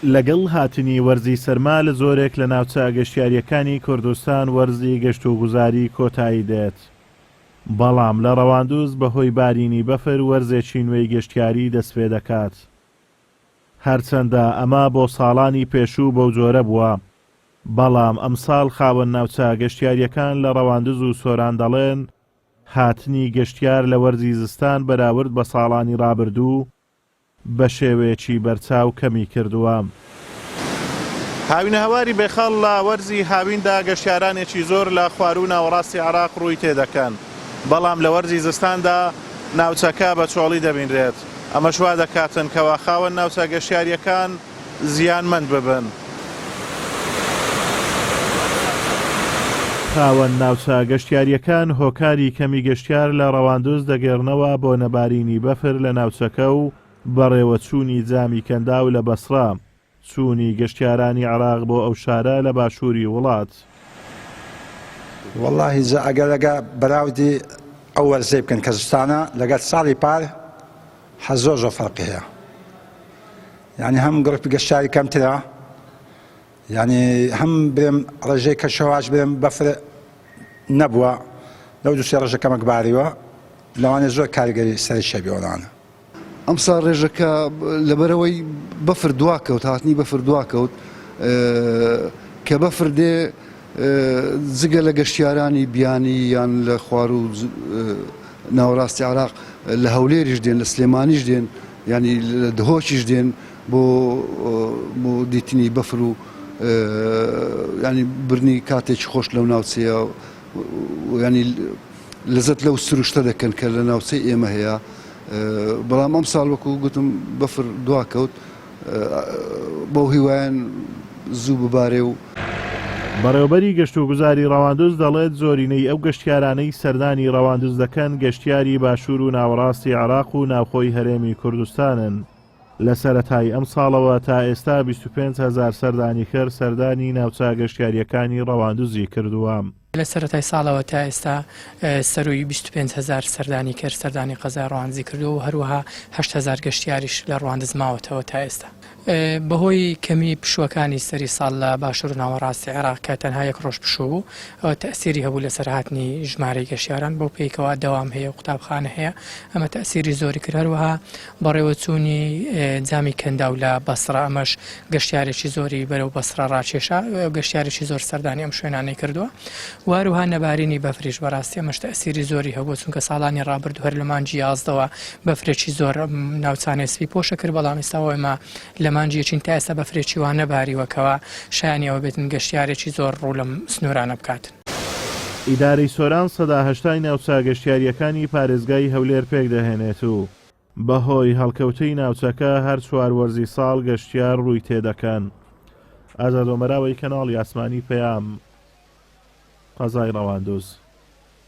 لەگەڵ هاتنی وەرزی سەرما لە زۆرێک لە ناوچە گەشتیارییەکانی کوردستان وەرزی گەشتوگوزاری کۆتایی دێت، بەڵام لە ڕەواندوز بەهۆی بارینی بەفر وەرزێکی نوێی گەشتیاری دەستپێدەکات. هەرچەندە ئەمە بۆ ساڵانی پێشوو بەوجۆرە بووە، بەڵام ئەمساڵ خاوەن ناوچە گەشتیارییەکان لە ڕەواندز و سۆران دەڵێن، هاتنی گەشتیار لە وەرزی زستان بەراورد بە ساڵانی ڕابردوو بەشێوەیەکی بەرچاو کەمی کردووە. هاوینەهەواری بێخەڵ لە وەرزی هاویندا گەشتیارانێکی زۆر لە خواروو و ناوەڕاستی عێراق ڕووی تێدەکەن، بەڵام لە وەرزی زستاندا ناوچەکە بە چۆڵی دەبینرێت، ئەمەش وا دەکاتن کەوا خاوەن ناوچە گەشتیارییەکان زیانمەند ببن. خاوەن ناوچە گەشتیارییەکان هۆکاری کەمی گەشتیار لە ڕەواندز دەگێڕنەوە بۆ نەبارینی بەفر لە ناوچەکە و بەڕێوەچوونی جامی کەنداو لە بەسڕە، چوونی گەشتیارانی عێراق بۆ ئەو شارە لە باشووری وڵات. وەڵاهی جا ئەگەر لەگە بەراوردی ئەو وەرزەی بکەن کە زستانە لەگەر ساڵی پار حە زۆر زۆر فەرقی هەیە یعنی هەم گڕپی گەشتیاری کەمترە یعنی هەم برێم ڕێژەی کەشەواش برێم بەفر نەبووە لەو دوو سێ ڕۆژە کەمەک باریوە لەوانەیە زۆر کاریگەری سەرەکی هەبێ ئەوانە. ئەمساڵ ڕێژەکە لەبەرئەوەی بەفر دواکەوت، هاتنی بەفر دواکەوت، کە بەفر دێ جگە لە گەشتیارانی بیانی یان لە خواروو ناوەڕاستی عێراق لە هەولێریش دێن، لە سلێمانیش دێن، یانی لە دهۆکیش دێن بۆ بۆ دیتنی بەفر و یانی برنی کاتێکی خۆش لەو ناوچەیە ینی لەزەت لەو سروشتە دەکەن کە لە ناوچەی ئێمە هەیە بەڵام ئەم ساڵ وەکو گوتم بەفر دواکەوت بەو هیوایەن زوو ببارێ و. بەڕێوەبەری گەشتوگوزاری ڕەواندز دەڵێت، زۆرینەی ئەو گەشتیارانەی سەردانی ڕەواندز دەکەن گەشتیاری باشوور و ناوەڕاستی عێراق و ناوخۆی هەرێمی کوردستانن. لە سەرەتای ئەمساڵەوە تا ئێستا 25 هەزار سەردانیکەر سەردانی ناوچە گەشتیارییەکانی ڕەواندزی کردووە. لە سەرەتای ساڵەوە تا ئێستا سەرووی 25 هەزار سەردانیکەر سەردانی قەزای ڕواندزی کردووە و هەروەها 8 هەزار گەشتیاریش لە ڕواندز ماوەتەوە تا ئێستا. بەهۆی کەمی پشووەکانی سەری ساڵ لە باشوور و ناوەڕاستی عێراق کە تەنها یەک ڕۆژ پشوو بوو، ئەوە تەئسیری هەبوو لەسەر هاتنی ژمارەی گەشتیاران، بەو پێی کەوا دەوام هەیە و قوتابخانە هەیە ئەمە تەئسیری زۆری کرد، هەروەها بەڕێوەچوونی جامی کەنداو لە بەسڕە ئەمەش گەشتیارێکی زۆری بەرەو بەسڕە ڕاکێشا، گەشتیارێکی زۆر سەردانی ئەم شوێنانەی کردووە و هەروەها نەبارینی بەفریش بەڕاستی ئەمەش تەئسیری زۆری هەبووە چونکە ساڵانی ڕابردوو هەر لە مانگی یازدەوە بەفرێکی زۆر ناوچانەی سپی پۆشە کرد بەڵام ئێستا ئێمە لە مانگی یەکین تا ئێستا بەفرێکی وا نەباریوە کەوا شایانی ئەوە بێتن گەشتیارێکی زۆر ڕوو لەم سنوورانە بکات. ئیدارەی سۆران سەدا هەشتای ناوچە گەشتیارییەکانی پارێزگای هەولێر پێکدەهێنێت و بەهۆی هەڵکەوتەی ناوچەکە هەر چوار وەرزی ساڵ گەشتیار ڕووی تێدەکەن. ئازاد ئۆمەراوەی کەناڵی ئاسمانی پەیام، قەزای ڕەواندوز.